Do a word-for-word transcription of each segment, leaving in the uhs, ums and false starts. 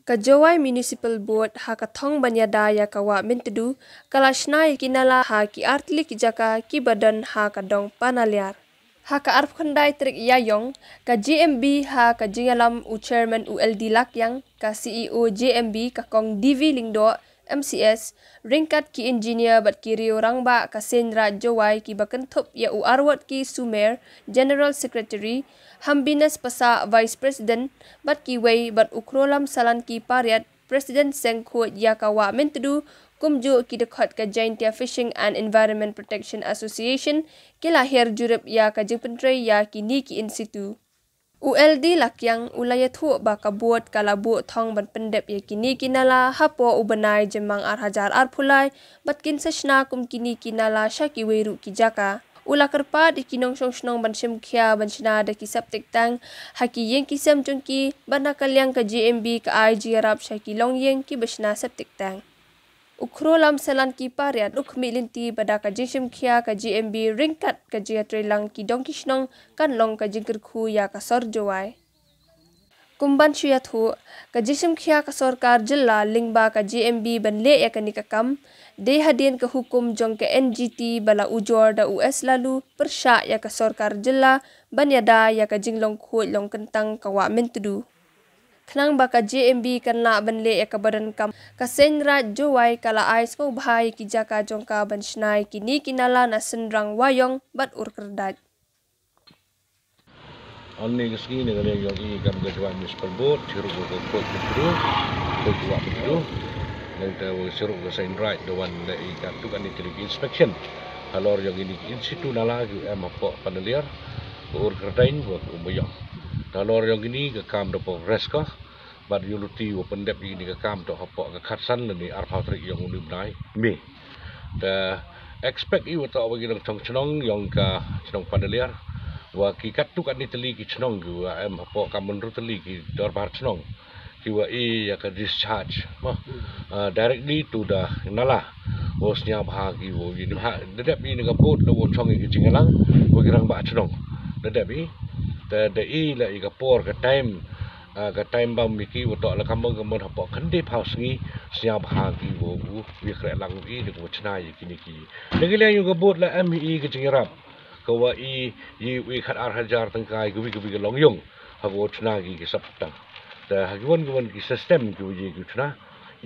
Ka Jowai Municipal Board ha ka thong ban ïada ïa ka Wah Myntdu ka la shna ïa ki nala ha ki artylli ki jaka kiba don ha ka dong Panaliar. Ha ka arphew khyndai tarik Ïaïong, ka J M B ha ka jingïalam u Chairman u L D Lakiang, ka C E O J M B ka Kong D V Lyngdoh, M C S, ryngkat ki engineer bad ki riew rangbah ka Seiñ Raij Jowai kiba kynthup ïa u Arwot K Sumer, General Secretary, Hambines Passah, Vice President, bad kiwei bad u Khrolam Salanki Pariat, President Seng Khuid ïa ka Wah Myntdu, kumjuh ki dkhot ka Jaintia Fishing and Environment Protection Association, ki la hiar jurip ïa ka jingpyntrei ïa kine ki in situ. U L D Lakiang u la ïathuh ba ka board ka la buh thong ban pyndep ïa kine ki nala hapoh u bnai Jymmang ar hajar arphew lai, bad kin sa shna kum kine ki nala sha kiwei ruh ki jaka. U la kyrpad ïa ki nongshong shnong ban shim khia ban shna da ki septic tank ha ki ïing ki sem jong ki, bad na ka liang ka J M B ka ai jingïarap sha ki longïing kiba shna septic tank. U Khrolam Salanki Pariat u khmih lynti ba da ka jingshim khia ka J M B ryngkat ka jingïatreilang ki dong ki shnong kan long ka jingkyrkhu ïa ka sor Jowai. Kum ban shu ïathuh, ka jingshim khia ka sorkar jylla lyngba ka J M B ban leh ïa kane ka kam, dei hadien ka hukum jong ka N G T ba la ujor da u S Laloo pyrshah ïa ka sorkar jylla ban ïada ïa ka jinglong khuid long kyntang ka Wah Myntdu. Khnang ba ka J M B kan lah ban leh ïa kaba donkam, ka Seiñ Raij Jowai ka la ai sngewbha ïa ki jaka jong ka ban shna ïa kine ki nala na Synrang, Wahïong bad Urkyrdait. Hangne ka sngi na ka liang jong i kam ka Jowai Municipal Board, shiruh ka Khuid Myntdu, Khuid Wah Myntdu. Nangta shiruh ka Seiñ Raij da wan leh i katto katne tylli ki inspection halor jong kine ki in situ nala kiba em hapoh Panaliar, ka Urkyrdait bad ka Ummawïong. Halor jong kine ka kam da progress ka, bad ïa u lynti u pyndep ïa kine ka kam to hapoh ka khatsan lane arphew tarik jong une u bnai May. Te expect i wa to wa ki nongshong shnong jong ka shnong Panaliar, wa ki katto katne tylli ki shnong kiwa em hapoh ka hynriew tylli ki dorbar shnong, kiwa ïoh ïa ka discharge, mo, ah, directly to the nala. Wa sñiaw bha ki wa ïoh, da dep i na ka board la wa chong i ka jingïalang wa ki rangbah shnong. Da dep i, te da i la i ka por ka time, ah, ka time bam i ki wa to la kam bam ka mon hapoh khyndai phew sngi, sñiaw bha ki wa u ïa khreh lang i da ka wa chna ïa kine ki. Da ki liang ïa ka board la em i ka jingïarap ka wa i, i u i khat ar hajar tyngka i ka wi ka wi ka long yung ha ka wa chna ki ka septic tank. Da ha ki wan ki wan ki system ki wa i ki chna,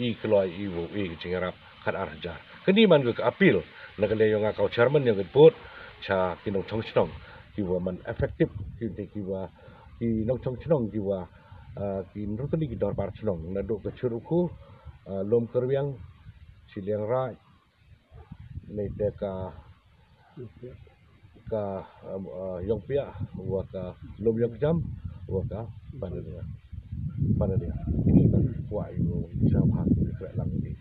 i kloi i wa i ka jingïarap khat ar hajar. Kane man ka appeal na ka liang yong nga ka chairman yong ka board cha ki nongchong chnong kiwa man effective, ki, kiwa ki nongchong chnong kiwa, ah, ki hynriew tylli ki dorbar chnong, naduh ka Chur Ukhu, ah, Lum Kyrwiang, Shilliang Raij, nangta ka, ka, ah, ah, Ïongpiah, wa ka Lum Ïongkjam, wa ka Panaliar. Panaliar. Ini ba kwah i wa sñiaw bha ki khreh lang i.